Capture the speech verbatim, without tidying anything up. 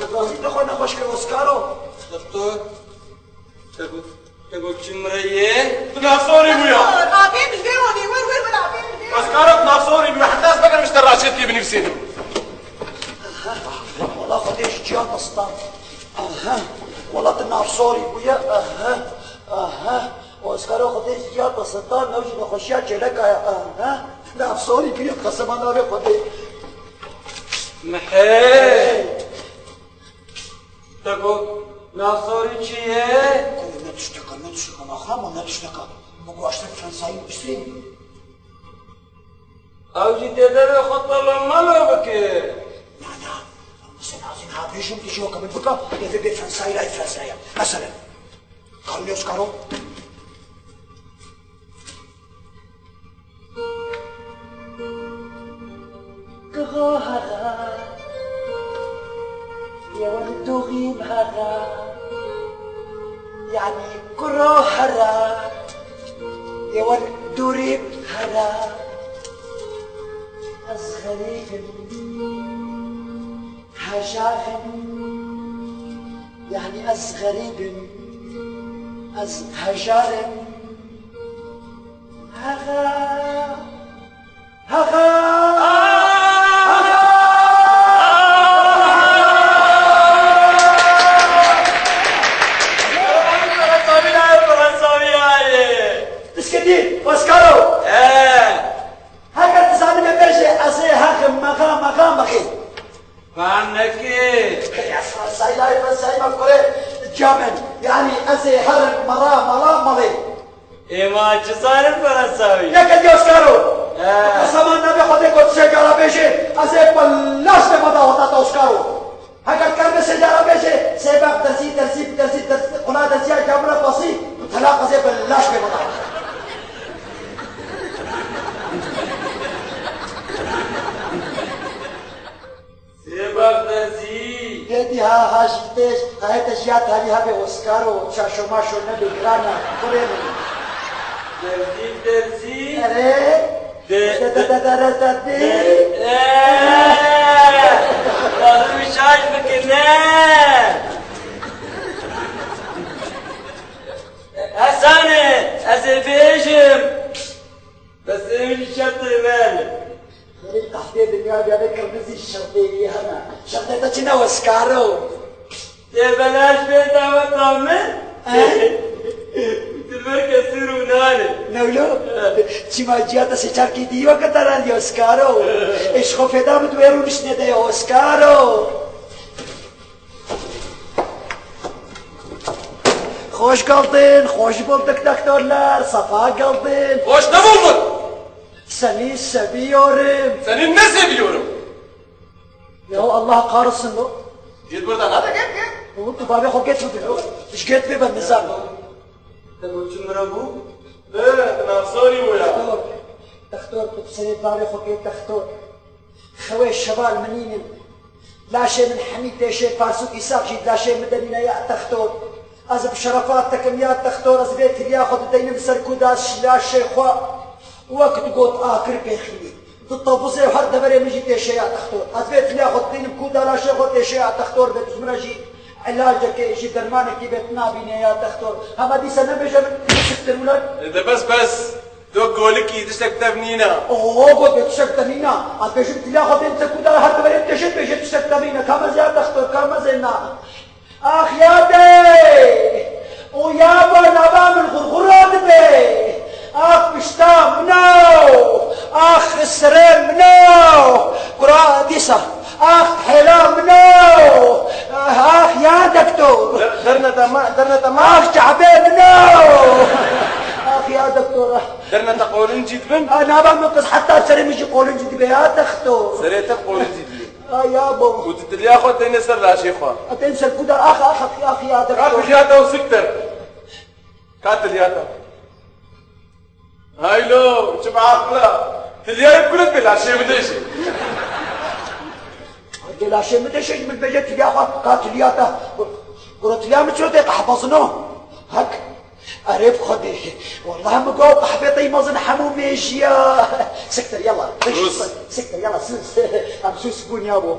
Razî te xwe nexweş kir Oskaro. Doktor, te got, te got çi mire ye? Tu navsorî bûya. Apê min vê wanê, wer wer wer apê min vê wanê. Oskaro, tu navsorî bûya. Heta ez vegerim ji te raşêtiyê binivîsînim. Wala Xwedê ji ciya te sitan. Aha. Wala tu navsorî bûye. Aha. Aha. Oskaro Xwedê ji ciya te sitan. Ew jî nexweşiya çêleka ye. Aha. Navsorî bûye. Qesema navê Xwedê. Mihê. Te got, navsorî çi ye? Kurê ne tişteka, ne tişteka, naxrama ne tişteka. Bi guaştek Fransayî nivîsî. Ew jî tê devê xwe telo melo bike. Na, na. Sen azîn ha bêjim, tu jî weke min bika, devê bê Fransayî ray Fransaya. Mesele. Carlos Caro. Kuro here, yê wer dûrîm here, yanî kuro here, yê wer dûrîm here. Ez xerîb im, hejar im, yanî ez xerîb im, ez hejar im. Hexa! Hexa! Hexa! Pisketî, Oskaro! He! Heger dizanî me bêje, ez ê hex im, mexa, mexa, mexî. Fam nekir. Ya Fransayî, layê Fransayî me kurê camên. Yanî ez ê herim mera mala malê. Ê ma çi zanin Fransawî? Yeke dî Oskaro. He. Qesema navê Xwedê ku tu sê cara bêjê, ez ê bi laş bêma daweta te Oskaro. Heger kar me sê cara bêjê, sê beq derzî, derzî, derzî, derzî, qula derziya camira basî, bi telaq ez ê bi laş bêma daweta. Sêva Qezî. Hêdî ha, ha jî têj, ha hete jiya tarî habe Oskaro, çaşo maşo nebe girana, kurê min. Derzî, derzî. Erê. De, de, de, de, de, de, de. De, de. Lazim şaş bike, ne? Hesane, ez ê bêjim. Bes ê min jî şertê me hene. Xêrê qehtê dinya biyane kirmizî şertê wî hene. Şertê te çi ne Oskaro? Tê belaş bê daweta min? Eh? Dilber kesir û nane. Newlo? Eh. Çima ciya te sê çarkî dî weke te randî Oskaro? Eh. Ê ji xwe fêda min tu wê rûniştine de ye Oskaro. Hoş geldin, hoş bulduk doktorlar, sefa geldin. Hoş ne bulduk? Seni seviyorum. Seni ne seviyorum? Ya Allah kahretsin lo. Git buradan, hadi git, git. Oğlum, tu bavê xwe git bibî lo. Ji git bibî nizam. Te got çi mire bû? Be, navsorî bû ya. Doktor, doktor, tu serê bavê xwe git doktor. Xewê şeval min nînin. Laşê min hemî têşê, pars û kîsak jî di laşê min de nîne ya textor. Ez bi şerefat dikim ya textor, ez vê tiliya xwe dideynim ser kuda ş-, laşê xwe. Wek digot akir pêxînî. Ditevizê û her deverê min jî têşe ya textor. Ez vê tiliya xwe dideynim kuda laşê xwe têşe ya textor, bê tu ji min re jî ilacekê, jî dermanekî bê tu nabîne ya textor. Hema dîsa nebêje min siktir ulan. E de bes bes. Tu golikî, tiştek tev nîne. Oho, got, bê tiştek te nîne. Ez bêjim tiliya xwe bên te ku dara her diberê têşê dibêje tiştek tev nîne. Ka mezê ya textor, ka mezê na. Ax ya dey! O ya ba nava min xurxura dibe. Ax pişta min o. Ax serê min o. Kura dîsa. Ax hêla min o. Ax ya doktor. Der-, derneta ma, derneta ma. Ax çavê min o. Ax ya doktor. Derneta qolincî dibin? A, nava min qis heta serê min jî qolincî dibe ya texto. Serê te qolincî dibe. A, ya bo. Û tu tiliya xwe têne ser laşê xwe. A, tên ser kuda, ax, ax, ax, ax, ya Ka doktor. Tiliya te û siktir. Ka tiliya te. Haylo, çi bi aqila. Tiliya yê kulit bê laşê min de jî. Bê laşê min de jî min bêje tiliya xwe, ka tiliya te. Kuro tiliya min çiro tê qehbezino. Hek. Erê bi Xwedê. Wellahî min got qehbê te yî mezin hemû mêjiya. Siktir yala. Sus. Siktir yala sus. Em sus bûn ya bo.